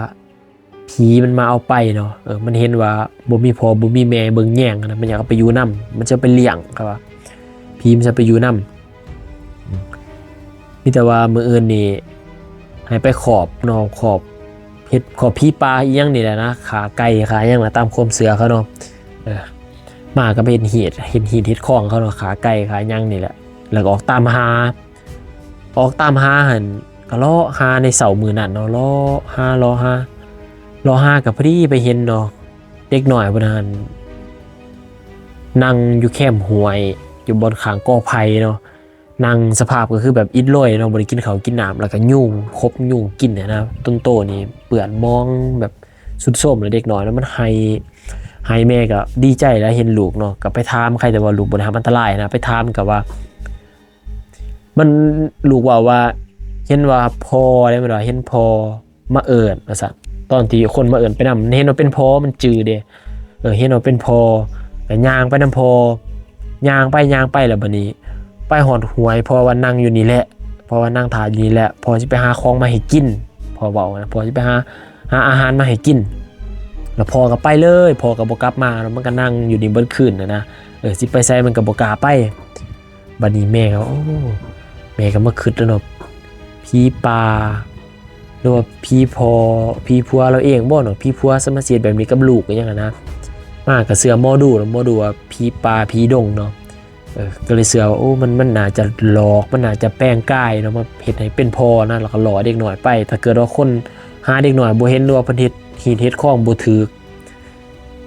ຜີມັນມາເອົາໄປເນາະ ເອີ ມັນເຫັນວ່າບໍ່ມີພໍ່ບໍ່ມີແມ່ເບິ່ງແຍງຫັ້ນນະ ມັນຢາກເອົາໄປຢູ່ນຳ ມັນຊິເອົາໄປລ້ຽງ ເຂົາວ່າ ຜີມັນຊິເອົາໄປຢູ່ນຳ. ມີແຕ່ວ່າມື້ອື່ນນີ້ໃຫ້ໄປຂອບເນາະ ຂອບ ເຮັດຂອບຜີປ່າອີ່ຫຍັງນີ້ແຫຼະນະ ຂ້າໄກ່ຂ້າຫຍັງນະ ຕາມຄວາມເຊື່ອເຂົາເນາະ ເອີ ມາກະໄປເຮັດຮີດ ເຮັດຮີດເຮັດຄອງເຂົາເນາະ ຂ້າໄກ່ຂ້າຫຍັງນີ້ແຫຼະ ແລ້ວກະອອກຕາມຫາ ອອກຕາມຫາຫັ້ນ ກະເລາະຫາໃນເຊົ້າມື້ນັ້ນເນາະ ເລາະຫາ ເລາະຫາ ເລາະຫາກະພໍດີໄປເຫັນເນາະ ເດັກນ້ອຍຜູ້ນັ້ນ ນັ່ງຢູ່ແຄມຫ້ວຍ ຢູ່ບ່ອນຂ້າງກໍໄຜ່ເນາະ ນັ່ງສະພາບກະຄືແບບອິດໂລຍເນາະ ບໍ່ໄດ້ກິນເຂົ້າກິນນ້ຳ ແລ້ວກະຍຸງ ຄົບຍຸງກິນຫັ້ນນະ ຕົນໂຕນີ້ເປື້ອນໝອງແບບຊຸດໂຊມແລ້ວ ເດັກນ້ອຍເນາະ ມັນໄຫ້ ໄຫ້ ແມ່ກະດີໃຈແຫຼະເຫັນລູກເນາະ ກະໄປຖາມ ໃຄແຕ່ວ່າລູກບໍ່ໄດ້ຮັບອັນຕະລາຍຫັ້ນນະ ໄປຖາມກະວ່າ ມັນ ລູກເວົ້າວ່າ ເຫັນວ່າພໍ່ເດ້ ມັນວ່າເຫັນພໍ່ມາເອີ້ນວ່າຊັ້ນ ຕອນທີ່ຄົນມາເອີ້ນໄປນຳ ມັນເຫັນວ່າເປັນພໍ່ ມັນຈື່ເດ້ ເອີ ເຫັນວ່າເປັນພໍ່ ກະຍ່າງໄປນຳພໍ່ ຍ່າງໄປຍ່າງໄປ ແລ້ວບາດນີ້ໄປຮອດຫ້ວຍ ພໍ່ວ່ານັ່ງຢູ່ນີ້ແຫຼະ ພໍ່ວ່ານັ່ງຖ້າຢູ່ນີ້ແຫຼະ ພໍ່ຊິໄປຫາຂອງມາໃຫ້ກິນ ພໍ່ເວົ້ານະ ພໍ່ຊິໄປຫາ ຫາອາຫານມາໃຫ້ກິນ ແລ້ວພໍ່ກະໄປເລີຍ ພໍ່ກະບໍ່ກັບມາເນາະ ມັນກະນັ່ງຢູ່ນີ້ເບິດຄືນຫັ້ນນະ ເອີ ຊິໄປໃສມັນກະບໍ່ກ້າໄປ. ບາດນີ້ແມ່ກະ ໂອ້ ແມ່ກະມາຄຶດແລ້ວເນາະ ຜີປ່າ ຫຼືວ່າຜີພໍ່ ຜີຜົວລາວເອງບໍ່ເນາະ ຜີຜົວສາມາຊິເຮັດແບບນີ້ກັບລູກອີ່ຫຍັງຫັ້ນນະ. ມາກໍເຊື່ອໝໍດູເນາະ ໝໍດູວ່າຜີປ່າຜີດົງເນາະ. ເອີ ກໍເລີຍເຊື່ອວ່າ ໂອ້ ມັນ ມັນໜ້າຈະຫຼອກ ມັນໜ້າຈະແປງກາຍເນາະ ມາເຮັດໃຫ້ເປັນພໍ່ນະ ແລ້ວກໍຫຼໍ່ເດັກນ້ອຍໄປ. ຖ້າເກີດວ່າຄົນຫາເດັກນ້ອຍບໍ່ເຫັນ ຫຼືວ່າເພິ່ນເຮັດຮີດເຮັດຄອງບໍ່ຖືກ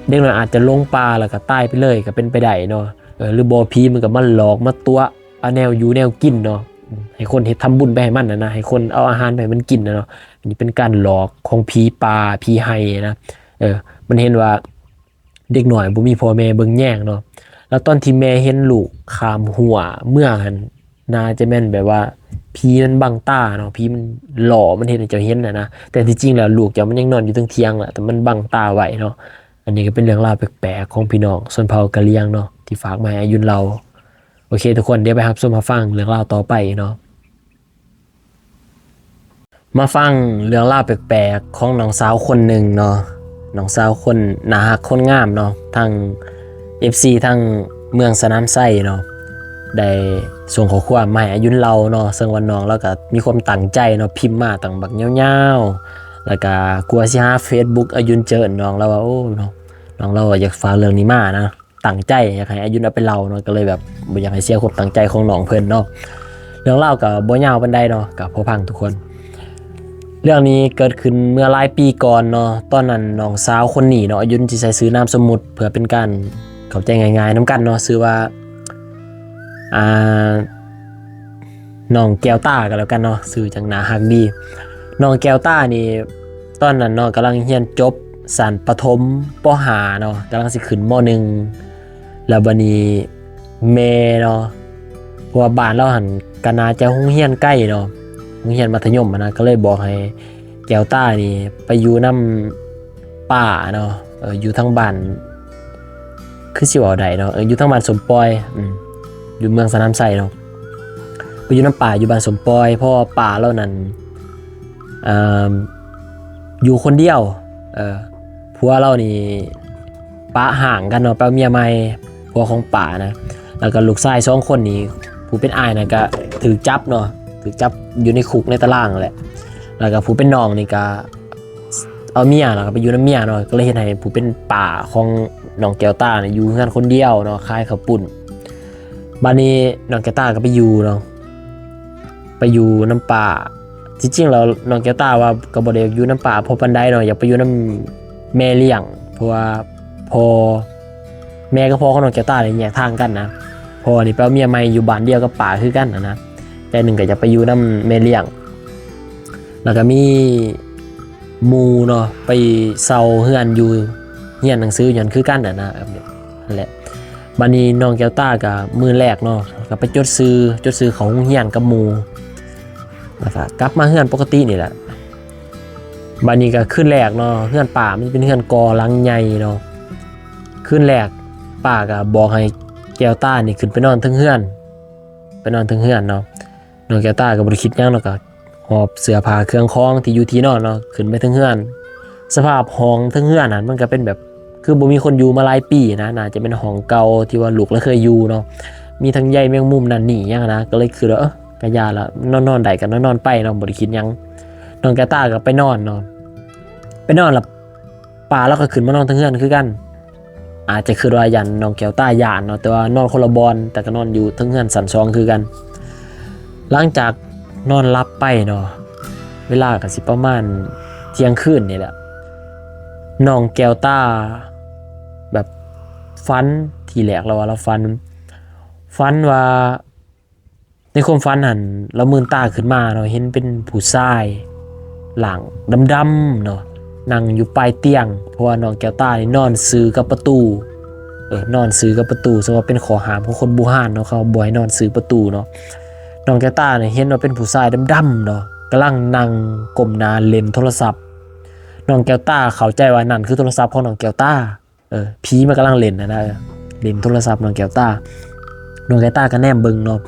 ເດັກນ້ອຍອາດຈະຫຼົງປ່າແລ້ວກໍຕາຍໄປເລີຍກໍເປັນໄປໄດ້ເນາະ. ເອີ ຫຼືບໍ່ ຜີມັນກໍມາຫຼອກມາຕົວະເອົາແນວຢູ່ແນວກິນເນາະ ໃຫ້ຄົນເຮັດ ທຳບຸນໄປໃຫ້ມັນນະນະ ໃຫ້ຄົນເອົາອາຫານໄປໃຫ້ມັນກິນນະເນາະ. ອັນນີ້ເປັນການຫຼອກຂອງຜີປ່າຜີໄຮ່ນະ. ເອີ ມັນເຫັນວ່າເດັກນ້ອຍບໍ່ມີພໍ່ແມ່ເບິ່ງແຍງເນາະ. ແລ້ວຕອນທີ່ແມ່ເຫັນລູກຂ້າມຮົ້ວເມືອຫັ້ນ ໜ້າຈະແມ່ນແບບວ່າຜີມັນບັງຕາເນາະ ຜີມັນຫຼໍ່ ມັນເຮັດໃຫ້ເຈົ້າເຫັນນະນະ. ແຕ່ທີ່ຈິງແລ້ວລູກເຈົ້າມັນຍັງນອນຢູ່ເທິງຖຽງລະ ແຕ່ມັນບັງຕາໄວ້ເນາະ. ອັນນີ້ກໍເປັນເລື່ອງລາວແປກໆຂອງພີ່ນ້ອງຊົນເຜົ່າກະຫຼຽງເນາະ ທີ່ຝາກມາໃຫ້ອາຍຸນເລົ່າ. ໂອເຄທຸກຄົນ ດຽວໄປຮັບຊົມຮັບຟັງເລື່ອງລາວຕໍ່ໄປເນາະ. ມາຟັງເລື່ອງລາວແປກໆຂອງນ້ອງສາວຄົນໜຶ່ງເນາະ ນ້ອງສາວຄົນໜ້າຮັກຄົນງາມເນາະ. ທັງເອັຟຊີ ທັງເມືອງສະໜາມໄຊເນາະ ໄດ້ສົ່ງຂໍ້ຄວາມມາໃຫ້ອາຍຸນເລົ່າເນາະ. ເຊິ່ງວ່ານ້ອງລາວກໍມີຄວາມຕັ້ງໃຈເນາະ ພິມມາຕັ້ງບັກຍາວໆ ແລ້ວກໍກວ່າຊິຫາເຟສບຸກອາຍຸນເຈີ ນ້ອງລາວວ່າ ໂອ້ ນ້ອງລາວວ່າຢາກຝາກເລື່ອງນີ້ມານະ ຕັ້ງໃຈຢາກໃຫ້ອາຍຸນເອົາໄປເລົ່າເນາະ ກໍເລີຍແບບບໍ່ຢາກໃຫ້ເສຍຄວາມຕັ້ງໃຈຂອງນ້ອງເພິ່ນເນາະ. ເລື່ອງລາວກໍບໍ່ຍາວປານໃດເນາະ ກໍພໍຟັງທຸກຄົນ. ເລື່ອງນີ້ເກີດຂຶ້ນເມື່ອຫຼາຍປີກ່ອນເນາະ. ຕອນນັ້ນນ້ອງສາວຄົນນີ້ເນາະ ອາຍຸນຊິໃຊ້ຊື່ນາມສົມມຸດ ເພື່ອເປັນການເຂົ້າໃຈງ່າຍໆນຳກັນເນາະ ຊື່ວ່າ ອ່າ ນ້ອງແກ້ວຕາກໍແລ້ວກັນເນາະ ຊື່ຈັ່ງໜ້າຮັກດີ. ນ້ອງແກ້ວຕານີ້ ຕອນນັ້ນເນາະ ກຳລັງຮຽນຈົບຊັ້ນປະຖົມ ປໍຫ້າເນາະ ກຳລັງຊິຂຶ້ນ ມໍໜຶ່ງ ແລ້ວບາດນີ້ແມ່ເນາະ ເພາະວ່າບ້ານລາວຫັ້ນກໍໜ້າຈະໂຮງຮຽນໄກເນາະ ໂຮງຮຽນມັດທະຍົມຫັ້ນນະ ກໍເລີຍບອກໃຫ້ແກ້ວຕານີ້ໄປຢູ່ນຳປ້າເນາະ ເອີ ຢູ່ທາງບ້ານ ຄືຊິເວົ້າໄດ້ເນາະ ເອີ ຢູ່ທາງບ້ານສົມປອຍ ອືມ ຢູ່ເມືອງສະໜາມໄຊເນາະ ໄປຢູ່ນຳປ້າຢູ່ບ້ານສົມປອຍ ເພາະວ່າປ້າລາວນັ້ນ ເອີ ຢູ່ຄົນດຽວ ເອີ ຜົວລາວນີ້ປະຮ້າງກັນເນາະ ໄປເອົາເມຍໃໝ່ ຜົວຂອງປ້ານະ. ແລ້ວກໍລູກຊາຍສອງຄົນນີ້ ຜູ້ເປັນອ້າຍນະກໍຖືກຈັບເນາະ ຖືກຈັບຢູ່ໃນຄຸກໃນຕາລາງນັ້ນແຫຼະ. ແລ້ວກໍຜູ້ເປັນນ້ອງນີ້ກໍ ເອົາເມຍ ແລ້ວກໍໄປຢູ່ນຳເມຍເນາະ ກໍເລີຍເຮັດໃຫ້ຜູ້ເປັນປ້າຂອງນ້ອງແກ້ວຕານີ້ຢູ່ເຮືອນຄົນດຽວເນາະ ຂາຍເຂົ້າປຸ້ນ. ບາດນີ້ນ້ອງແກ້ວຕາກໍໄປຢູ່ເນາະ ໄປຢູ່ນຳປ້າ. ທີ່ຈິງແລ້ວນ້ອງແກ້ວຕາວ່າກໍບໍ່ໄດ້ຢາກຢູ່ນຳປ້າພໍປານໃດເນາະ ຢາກໄປຢູ່ນຳແມ່ລ້ຽງ ເພາະວ່າພໍ່ ແມ່ກັບພໍ່ຂອງນ້ອງແກ້ວຕານີ້ແຍກທາງກັນນະ. ພໍ່ນີ້ໄປເອົາເມຍໃໝ່ຢູ່ບ້ານດຽວກັບປ້າຄືກັນນະ ແຕ່ໜຶ່ງກໍຢາກໄປຢູ່ນຳແມ່ລ້ຽງ. ແລ້ວກໍມີ ໝູ່ເນາະ ໄປເຊົ່າເຮືອນຢູ່ ຮຽນໜັງສືຢູ່ຫັ້ນຄືກັນຫັ້ນນະ ແບບນັ້ນແຫຼະ. ບາດນີ້ນ້ອງແກ້ວຕາກໍມື້ແລກເນາະ ກໍໄປຈົດຊື່ ຈົດຊື່ເຂົ້າໂຮງຮຽນກັບໝູ່ ແລ້ວກໍກັບມາເຮືອນປົກກະຕິນີ້ແຫຼະ. ບາດນີ້ກໍຄືນແລກເນາະ ເຮືອນປ້າມັນເປັນເຮືອນກໍ່ຫຼັງໃຫຍ່ເນາະ. ຄືນແລກປ້າກໍບອກໃຫ້ແກ້ວຕານີ້ຂຶ້ນໄປນອນເທິງເຮືອນ ໄປນອນເທິງເຮືອນເນາະ. ນ້ອງແກ້ວຕາກໍບໍ່ໄດ້ຄິດຫຍັງເນາະ ກໍ ຫອບເສື້ອຜ້າເຄື່ອງຂອງທີ່ຢູ່ທີ່ນອນເນາະ ຂຶ້ນໄປເທິງເຮືອນ. ສະພາບຫ້ອງເທິງເຮືອນຫັ້ນ ມັນກໍເປັນແບບ ຄືບໍ່ມີຄົນຢູ່ມາຫຼາຍປີນະ ໜ້າຈະເປັນຫ້ອງເກົ່າທີ່ວ່າລູກລາວເຄີຍຢູ່ເນາະ ມີທັງໃຍແມງມຸມນັ້ນນີ້ຫຍັງນະ ກໍເລີຍຄິດວ່າ ເອີ ກະຢ່າລະ ນອນ ນອນໄດ້ກໍນອນ ນອນໄປເນາະ ບໍ່ໄດ້ຄິດຫຍັງ. ນ້ອງແກ້ວຕາກໍໄປນອນເນາະ ໄປນອນລະ ປ້າລາວກໍຂຶ້ນມານອນເທິງເຮືອນຄືກັນ. ອາດຈະຄິດວ່າຢ້ານນ້ອງແກ້ວຕາຢ້ານເນາະ ແຕ່ວ່ານອນຄົນລະບ່ອນ ແຕ່ກໍນອນຢູ່ເທິງເຮືອນຊັ້ນສອງຄືກັນ. ຫຼັງຈາກນອນຫຼັບໄປເນາະ ເວລາກໍຊິປະມານທ່ຽງຄືນນີ້ແຫຼະ ນ້ອງແກ້ວຕາແບບຝັນ ທີແລກລາວວ່າລາວຝັນ ຝັນວ່າ ໃນຄວາມຝັນຫັ້ນ ລາວມືນຕາຂຶ້ນມາເນາະ ເຫັນເປັນຜູ້ຊາຍຮ່າງດຳໆເນາະ ນັ່ງຢູ່ປາຍຕຽງ ເພາະວ່ານ້ອງແກ້ວຕານີ້ນອນຊື່ກັບປະຕູ ເອີ ນອນຊື່ກັບປະຕູ ເຊິ່ງວ່າເປັນຂໍ້ຫ້າມຂອງຄົນບູຮານເນາະ ເຂົາບໍ່ໃຫ້ນອນຊື່ປະຕູເນາະ. ນ້ອງແກ້ວຕານີ້ເຫັນວ່າເປັນຜູ້ຊາຍດຳໆເນາະ ກຳລັງນັ່ງກົ້ມໜ້າເລ່ນໂທລະສັບ. ນ້ອງແກ້ວຕາເຂົ້າໃຈວ່ານັ້ນຄືໂທລະສັບຂອງນ້ອງແກ້ວຕາ. ເອີ ຜີມັນກຳລັງເລ່ນຫັ້ນນະ ເອີ ເລ່ນໂທລະສັບນ້ອງແກ້ວຕາ. ນ້ອງແກ້ວຕາກໍແນມເບິ່ງເນາະ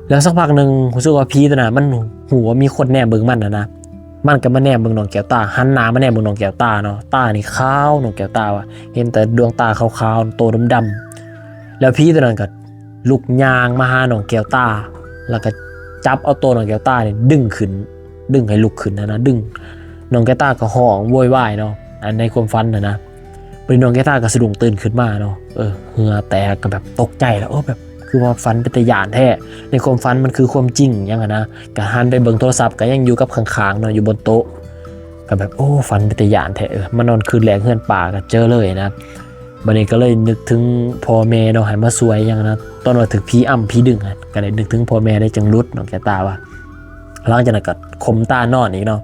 ແລ້ວສັກພັກໜຶ່ງຮູ້ສຶກວ່າຜີຕົວນັ້ນມັນຮູ້ວ່າມີຄົນແນມເບິ່ງມັນຫັ້ນນະ ມັນກໍມາແນມເບິ່ງນ້ອງແກ້ວຕາ ຫັນໜ້າມາແນມເບິ່ງນ້ອງແກ້ວຕາເນາະ. ຕານີ້ຂາວ ນ້ອງແກ້ວຕາວ່າ ເຫັນແຕ່ດວງຕາຂາວໆ ໂຕດຳໆ. ແລ້ວຜີຕົວນັ້ນກໍລຸກຍ່າງມາຫານ້ອງແກ້ວຕາ ແລ້ວກໍ ຈັບເອົາໂຕນ້ອງແກ້ວຕານີ້ດຶງຂຶ້ນ ດຶງໃຫ້ລຸກຂຶ້ນຫັ້ນນະ ດຶງ ນ້ອງແກ້ວຕາກໍຮ້ອງໂວຍວາຍເນາະ ອັນໃນຄວາມຝັນຫັ້ນນະ. ບັດນີ້ນ້ອງແກ້ວຕາກໍສະດຸ້ງຕື່ນຂຶ້ນມາເນາະ ເອີ ເຫື່ອແຕກ ກໍແບບຕົກໃຈແລ້ວ ເອີ ແບບຄືວ່າຝັນເປັນຕາຢ້ານແທ້ ໃນຄວາມຝັນມັນຄືຄວາມຈິງຫຍັງຫັ້ນນະ. ກໍຫັນໄປເບິ່ງໂທລະສັບ ກໍຍັງຢູ່ກັບຂ້າງໆເນາະ ຢູ່ບົນໂຕະ ກໍແບບ ໂອ້ ຝັນເປັນຕາຢ້ານແທ້ ເອີ ມານອນຄືນແລກເຮືອນປ້າກໍເຈີເລີຍນະ. ບັດນີ້ກໍເລີຍນຶກເຖິງພໍ່ແມ່ເນາະ ໃຫ້ມາຊ່ວຍຫຍັງນະ ຕອນວ່າຖືກຜີອຳຜີດຶງຫັ້ນ ກໍໄດ້ນຶກເຖິງພໍ່ແມ່ ໄດ້ຈັ່ງຫຼຸດນ້ອງແກ້ວຕາວ່າ. ຫຼັງຈາກນັ້ນກໍຂົ່ມຕານອນອີກເນາະ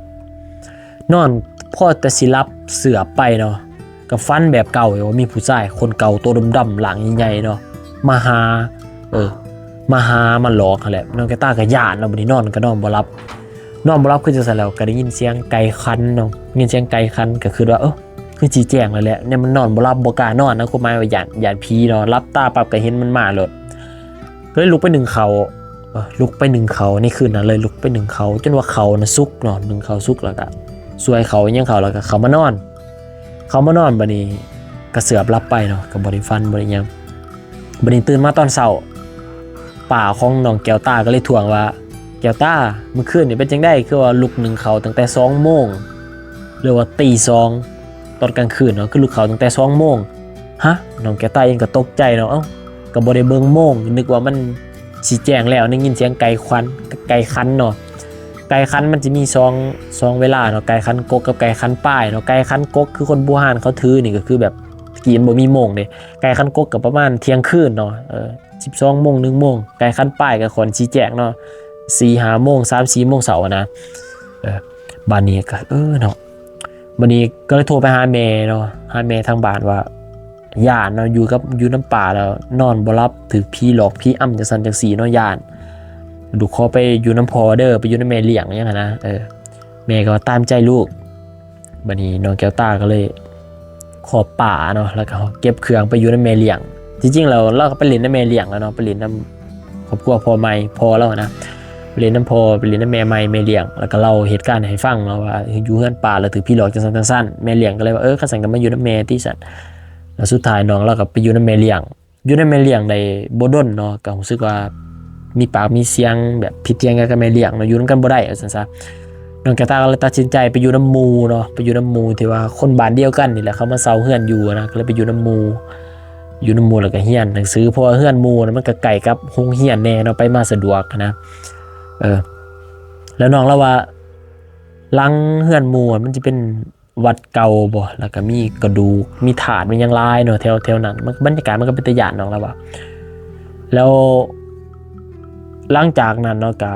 ນອນພໍແຕ່ຊິຫຼັບເຊື່ອໄປເນາະ ກໍຝັນແບບເກົ່າ ວ່າມີຜູ້ຊາຍຄົນເກົ່າ ໂຕດຳໆ ຮ່າງໃຫຍ່ໆເນາະ ມາຫາ ເອີ ມາຫາມາຫຼອກຫັ້ນແຫຼະ. ນ້ອງແກ້ວຕາກໍຢ້ານເນາະ ບັດນີ້ນອນກໍນອນບໍ່ຫຼັບ ນອນບໍ່ຫຼັບຄືຈັ່ງຊັ້ນແລ້ວ ກໍໄດ້ຍິນສຽງໄກ່ຂັນເນາະ ຍິນສຽງໄກ່ຂັນ ກໍຄິດວ່າ ເອີ ຄືຊິແຈ້ງແລ້ວແຫຼະ ແນວມັນນອນບໍ່ຫຼັບ ບໍ່ກ້ານອນນະ ຄວາມໝາຍວ່າຢ້ານ ຢ້ານຜີເນາະ ຫຼັບຕາປັບກໍເຫັນມັນມາໂລດ. ກໍເລີຍລຸກໄປໜຶ້ງເຂົ້າ ເອີ ລຸກໄປໜຶ້ງເຂົ້າໃນຄືນນັ້ນເລີຍ ລຸກໄປໜຶ້ງເຂົ້າຈົນວ່າເຂົ້ານະສຸກເນາະ ໜຶ້ງເຂົ້າສຸກແລ້ວກໍຊ່ວຍເຂົ້າຫຍັງເຂົ້າ ແລ້ວກໍເຂົ້າມານອນ ເຂົ້າມານອນ. ບັດນີ້ກໍເຊື່ອຫຼັບໄປເນາະ ກໍບໍ່ໄດ້ຝັນບໍ່ໄດ້ຫຍັງ. ບັດນີ້ຕື່ນມາຕອນເຊົ້າ ປ້າຂອງນ້ອງແກ້ວຕາກໍເລີຍທ້ວງວ່າ ແກ້ວຕາ ມື້ຄືນນີ້ເປັນຈັ່ງໃດ ຄືວ່າລຸກໜຶ້ງເຂົ້າຕັ້ງແຕ່ສອງໂມງ ຫຼືວ່າຕີສອງ ຕອນກາງຄືນເນາະ ຄືລຸກເຂົ້າຕັ້ງແຕ່ສອງໂມງ. ຮະ ນ້ອງແກ້ວຕາເອງກໍຕົກໃຈເນາະ ເອົ້າ ກໍບໍ່ໄດ້ເບິ່ງໂມງ ນຶກວ່າມັນຊິແຈ້ງແລ້ວ ໄດ້ຍິນສຽງໄກ່ຂັນ ໄກ່ຂັນເນາະ ໄກ່ຂັນມັນຊິມີສອງ ສອງເວລາເນາະ ໄກ່ຂັນກົກກັບໄກ່ຂັນປາຍເນາະ. ໄກ່ຂັນກົກຄືຄົນບູຮານເຂົາຖືນີ້ ກໍຄືແບບຕະກີ້ມັນບໍ່ມີໂມງເດ້ ໄກ່ຂັນກົກກໍປະມານທ່ຽງຄືນເນາະ ເອີ ສິບສອງໂມງ ໜຶ່ງໂມງ ໄກ່ຂັນປາຍກໍຄວນຊິແຈ້ງເນາະ ສີ່ຫ້າໂມງ ສາມສີ່ໂມງເຊົ້ານະ. ເອີ ບາດນີ້ກໍ ເອີ ເນາະ ບາດນີ້ກໍເລີຍໂທໄປຫາແມ່ເນາະ ຫາແມ່ທາງບ້ານວ່າ ຢ້ານເນາະ ຢູ່ກັບ ຢູ່ນຳປ້າແລ້ວນອນບໍ່ຫຼັບ ຖືກຜີຫຼອກຜີອຳ ຈັ່ງຊັ້ນຈັ່ງຊີ້ເນາະ ຢ້ານ ລູກຂໍໄປຢູ່ນຳພໍ່ເດີ ໄປຢູ່ນຳແມ່ລ້ຽງຫຍັງຫັ້ນນະ ເອີ ແມ່ກໍວ່າຕາມໃຈລູກ. ບາດນີ້ນ້ອງແກ້ວຕາກໍເລີຍຂໍປ້າເນາະ ແລ້ວກໍເກັບເຄື່ອງໄປຢູ່ນຳແມ່ລ້ຽງ. ທີ່ຈິງແລ້ວລາວກໍໄປຫຼິ້ນນຳແມ່ລ້ຽງແລ້ວເນາະ ໄປຫຼິ້ນນຳຄອບຄົວພໍ່ໃໝ່ ພໍ່ລາວນະ ໄປຫຼິ້ນນຳພໍ່ ໄປຫຼິ້ນນຳແມ່ໃໝ່ ແມ່ລ້ຽງ ແລ້ວກໍເລົ່າເຫດການໃຫ້ຟັງເນາະ ວ່າຢູ່ເຮືອນປ້າແລ້ວຖືກຜີຫຼອກຈັ່ງຊັ້ນຈັ່ງຊັ້ນ. ແມ່ລ້ຽງກໍເລີຍວ່າ ເອີ ຄັນຊັ້ນກໍມາຢູ່ນຳແມ່ຕິຊັ້ນ. ແລ້ວສຸດທ້າຍນ້ອງລາວກໍໄປຢູ່ນຳແມ່ລ້ຽງ ຢູ່ນຳແມ່ລ້ຽງໄດ້ບໍ່ດົນເນາະ ກໍຮູ້ສຶກວ່າມີປາກມີສຽງ ແບບຜິດຖຽງກັນກັບແມ່ລ້ຽງເນາະ ຢູ່ນຳກັນບໍ່ໄດ້ວ່າຊັ້ນຊະ. ນ້ອງແກ້ວຕາກໍເລີຍຕັດສິນໃຈໄປຢູ່ນຳໝູ່ເນາະ ໄປຢູ່ນຳໝູ່ທີ່ວ່າຄົນບ້ານດຽວກັນນີ້ແຫຼະ ເຂົາມາເຊົ່າເຮືອນຢູ່ນະ ກໍເລີຍໄປຢູ່ນຳໝູ່ ຢູ່ນຳໝູ່ແລ້ວກໍຮຽນໜັງສື ເພາະວ່າເຮືອນໝູ່ນະ ມັນກໍໃກ້ກັບໂຮງຮຽນແດ່ເນາະ ໄປມາສະດວກນະ. ເອີ ແລ້ວນ້ອງລາວວ່າ ຫຼັງເຮືອນໝູ່ມັນຈະເປັນ ວັດເກົ່າບໍ ແລ້ວກໍມີກະດູກ ມີທາດ ມີຫຍັງຫຼາຍເນາະ ແຖວ ແຖວນັ້ນ ມັນ ບັນຍາກາດມັນກໍເປັນຕາຢ້ານເນາະ ລາວວ່າ. ແລ້ວຫຼັງຈາກນັ້ນເນາະ ກະ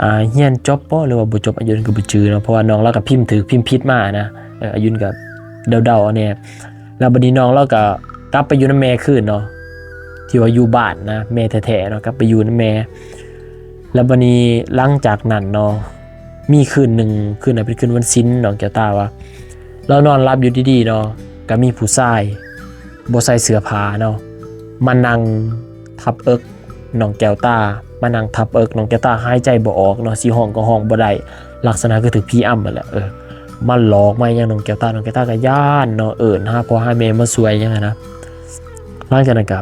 ອ່າ ຮຽນຈົບບໍ ຫຼືວ່າບໍ່ຈົບ ອາຍຸນກໍບໍ່ຈື່ເນາະ ເພາະວ່ານ້ອງລາວກໍພິມຖືກພິມຜິດມານະ ເອີ ອາຍຸນກໍເດົາໆເອົາແດ່. ແລ້ວບັດນີ້ນ້ອງລາວກໍກັບໄປຢູ່ນຳແມ່ຄືນເນາະ ທີ່ວ່າຢູ່ບ້ານນະ ແມ່ແທ້ໆເນາະ ກັບໄປຢູ່ນຳແມ່. ແລ້ວບັດນີ້ຫຼັງຈາກນັ້ນເນາະ ມີຄືນໜຶ່ງ ຄືນນັ້ນເປັນຄືນວັນສິນ ນ້ອງແກ້ວຕາວ່າ ລາວນອນຫຼັບຢູ່ດີໆເນາະ ກໍມີຜູ້ຊາຍບໍ່ໃສ່ເສື້ອຜ້າເນາະ ມານັ່ງທັບເອິກນ້ອງແກ້ວຕາ ມານັ່ງທັບເອິກນ້ອງແກ້ວຕາ ຫາຍໃຈບໍ່ອອກເນາະ ຊິຮ້ອງກໍຮ້ອງບໍ່ໄດ້ ລັກສະນະຄືຖືກຜີອຳຫັ້ນແຫຼະ ເອີ ມາຫຼອກມາຫຍັງນ້ອງແກ້ວຕາ ນ້ອງແກ້ວຕາກໍຢ້ານເນາະ ເອີ້ນຫາພໍ່ຫາແມ່ມາຊ່ວຍຫຍັງຫັ້ນນະ. ຫຼັງຈາກນັ້ນກໍ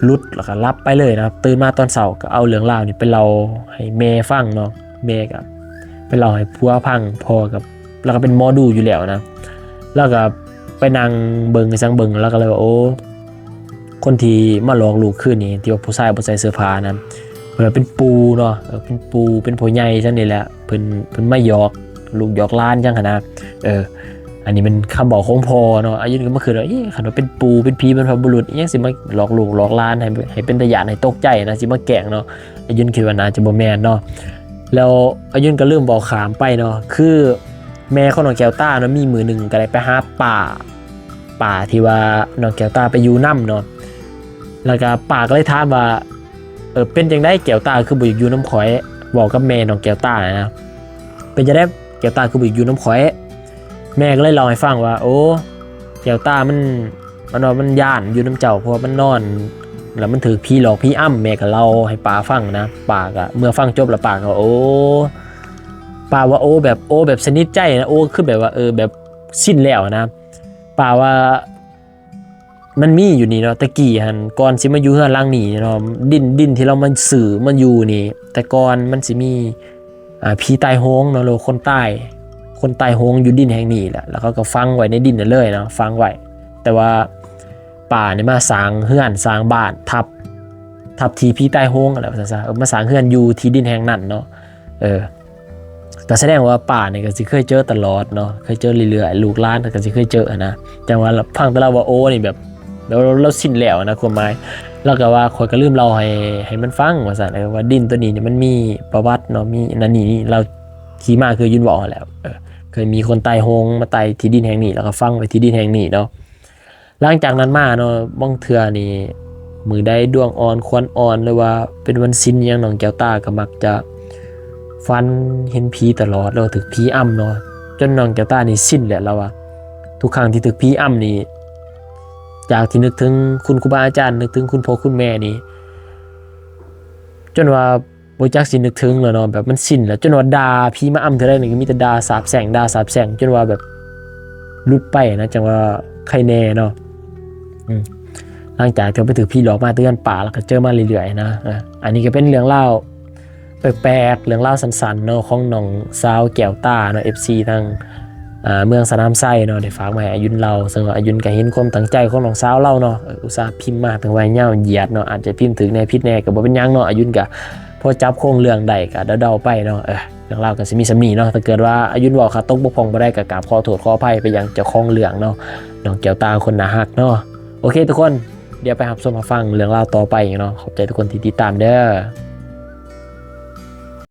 ຫຼຸດ ແລ້ວກໍຫຼັບໄປເລີຍນະ ຕື່ນມາຕອນເຊົ້າກໍເອົາເລື່ອງລາວນີ້ໄປເລົ່າໃຫ້ແມ່ຟັງເນາະ ແມ່ກໍໄປເລົ່າໃຫ້ຜົວຟັງ ພໍ່ກໍ ລາວກໍເປັນໝໍດູຢູ່ແລ້ວນະ ລາວກໍໄປນັ່ງເບິ່ງ ໄປສັງເບິ່ງ ລາວກໍເລີຍວ່າ ໂອ້ ຄົນທີ່ມາຫຼອກລູກຄືນນີ້ ທີ່ວ່າຜູ້ຊາຍບໍ່ໃສ່ເສື້ອຜ້ານັ້ນ ເພິ່ນວ່າເປັນປູ່ເນາະ ເອີ ເປັນປູ່ ເປັນພໍ່ໃຫຍ່ຊັ້ນນີ້ແຫຼະ ເພິ່ນ ເພິ່ນມາຫຍອກລູກຫຍອກຫຼານຫຍັງຫັ້ນນະ ເອີ ອັນນີ້ແມ່ນຄຳເວົ້າຂອງພໍ່ເນາະ ອາຍຸນກໍມາຄິດວ່າ ເອີ ຄັນວ່າເປັນປູ່ເປັນຜີບັນພະບຸລຸດ ອີຫຍັງຊິມາຫຼອກລູກຫຼອກຫຼານ ໃຫ້ ໃຫ້ເປັນຕາຢ້ານ ໃຫ້ຕົກໃຈນະ ຊິມາແກ້ງເນາະ ອາຍຸນຄິດວ່າໜ້າຈະບໍ່ແມ່ນເນາະ. ແລ້ວອາຍຸນກໍລືມເວົ້າຂ້າມໄປເນາະ ຄືແມ່ຂອງນ້ອງແກ້ວຕາເນາະ ມີມື້ໜຶ່ງກໍໄດ້ໄປຫາປ້າ ປ້າທີ່ວ່ານ້ອງແກ້ວຕາໄປຢູ່ນຳເນາະ ແລ້ວກໍປ້າກໍເລີຍຖາມວ່າ ເອີ ເປັນຈັ່ງໃດແກ້ວຕາຄືບໍ່ຢາກຢູ່ນຳຂ້ອຍ ເວົ້າກັບແມ່ນ້ອງແກ້ວຕານະ ເປັນຈັ່ງໃດແກ້ວຕາຄືບໍ່ຢາກຢູ່ນຳຂ້ອຍ ແມ່ກໍເລີຍເລົ່າໃຫ້ຟັງວ່າ ໂອ້ ແກ້ວຕາມັນ ມັນວ່າມັນຢ້ານຢູ່ນຳເຈົ້າ ເພາະວ່າມັນນອນແລ້ວມັນຖືກຜີຫຼອກຜີອຳ ແມ່ກໍເລົ່າໃຫ້ປ້າຟັງນະ ປ້າກໍເມື່ອຟັງຈົບແລ້ວ ປ້າກໍ ໂອ້ ປ້າວ່າ ໂອ້ ແບບ ໂອ້ ແບບສະໜິດໃຈນະ ໂອ້ ຄືແບບວ່າ ເອີ ແບບຊິນແລ້ວນະ ປ້າວ່າ ມັນມີຢູ່ນີ້ເນາະ ແຕ່ກີ້ຫັ້ນ ກ່ອນຊິມາຢູ່ເຮືອນຫຼັງນີ້ເນາະ ດິນ ດິນທີ່ລາວມາຊື້ມາຢູ່ນີ້ ແຕ່ກ່ອນມັນຊິມີ ອ່າ ຜີຕາຍໂຫງເນາະ ຫຼືວ່າຄົນຕາຍ ຄົນຕາຍໂຫງຢູ່ດິນແຫ່ງນີ້ແຫຼະ ແລ້ວເຂົາກໍຝັງໄວ້ໃນດິນນັ້ນເລີຍເນາະ ຝັງໄວ້ ແຕ່ວ່າປ້ານີ້ມາສ້າງເຮືອນສ້າງບ້ານທັບ ທັບທີ່ຜີຕາຍໂຫງຫັ້ນແຫຼະ ວ່າຊັ້ນຊະ ເອີ ມາສ້າງເຮືອນຢູ່ທີ່ດິນແຫ່ງນັ້ນເນາະ ເອີ ກໍສະແດງວ່າປ້ານີ້ກໍຊິເຄີຍເຈີຕະຫຼອດເນາະ ເຄີຍເຈີເລື້ອຍໆ ລູກຫຼານກໍຊິເຄີຍເຈີຫັ້ນນະ ຈັ່ງວ່າຟັງແຕ່ລາວເວົ້າ ໂອ້ ນີ້ແບບ ລາວ ລາວຊິນແລ້ວນະ ຄວາມໝາຍ ລາວກໍວ່າ ຂ້ອຍກໍລືມເລົ່າໃຫ້ ໃຫ້ມັນຟັງ ວ່າຊັ້ນ ເອີ ວ່າດິນໂຕນີ້ນີ້ມັນມີປະຫວັດເນາະ ມີອັນນັ້ນນີ້ ລາວທີ່ມາຄືອາຍຸນເວົ້າຫັ້ນແຫຼະ ເອີ ເຄີຍມີຄົນຕາຍໂຫງມາຕາຍທີ່ດິນແຫ່ງນີ້ ແລ້ວກໍຝັງໄວ້ທີ່ດິນແຫ່ງນີ້ເນາະ. ຫຼັງຈາກນັ້ນມາເນາະ ບາງເທື່ອນີ້ ມື້ໃດດວງອ່ອນຂວັນອ່ອນ ຫຼືວ່າເປັນວັນສິນຫຍັງ ນ້ອງແກ້ວຕາກໍມັກຈະຝັນເຫັນຜີຕະຫຼອດ ຫຼືວ່າຖືກຜີອຳເນາະ ຈົນນ້ອງແກ້ວຕານີ້ຊິນແຫຼະ ລາວວ່າ ທຸກຄັ້ງທີ່ຖືກຜີອຳນີ້ ຈາກທີ່ນຶກເຖິງຄຸນຄູບາອາຈານ ນຶກເຖິງຄຸນພໍ່ຄຸນແມ່ນີ້ ຈົນວ່າບໍ່ຈັກຊິນຶກເຖິງແລ້ວເນາະ ແບບມັນຊິນແລ້ວ ຈົນວ່າດ່າ ຜີມາອຳເທື່ອໃດນີ້ກໍມີແຕ່ດ່າສາບແຊ່ງ ດ່າສາບແຊ່ງ ຈົນວ່າແບບຫຼຸດໄປນະ ຈັ່ງວ່າໄຄແນ່ເນາະ ອືມ ຫຼັງຈາກທີ່ໄປຖືກຜີຫຼອກມາແຕ່ເຮືອນປ້າ ແລ້ວກໍເຈີມາເລື້ອຍໆນະ ເອີ ອັນນີ້ກໍເປັນເລື່ອງລາວ ແປກໆ ເລື່ອງລາວສັ້ນໆເນາະ ຂອງນ້ອງສາວແກ້ວຕາເນາະ ເອັຟຊີ ທາງ ອ່າ ເມືອງສະໜາມໄຊເນາະ ໄດ້ຝາກມາໃຫ້ອາຍຸນເລົ່າ ເຊິ່ງວ່າອາຍຸນກໍເຫັນຄວາມຕັ້ງໃຈຂອງນ້ອງສາວລາວເນາະ ເອີ ອຸດສ່າພິມມາ ເຖິງວ່າຍາວຢຽດເນາະ ອາດຈະພິມຖືກແດ່ຜິດແດ່ກໍບໍ່ເປັນຫຍັງເນາະ ອາຍຸນກໍພໍຈັບໂຄງເລື່ອງໄດ້ກໍເດົາໆໄປເນາະ ເອີ ເລື່ອງລາວກໍຊິມີສ່ຳນີ້ເນາະ ຖ້າເກີດວ່າອາຍຸນເວົ້າຂາດຕົກບົກຜ່ອງບໍ່ໄດ້ ກໍກາບຂໍໂທດຂໍອະໄພໄປຍັງເຈົ້າຂອງເລື່ອງເນາະ ນ້ອງແກ້ວຕາຄົນໜ້າຮັກເນາະ ໂອເຄທຸກຄົນ ດຽວໄປຮັບຊົມຮັບຟັງເລື່ອງລາວຕໍ່ໄປເນາະ ຂອບໃຈທຸກຄົນທີ່ຕິດຕາມເດີ້.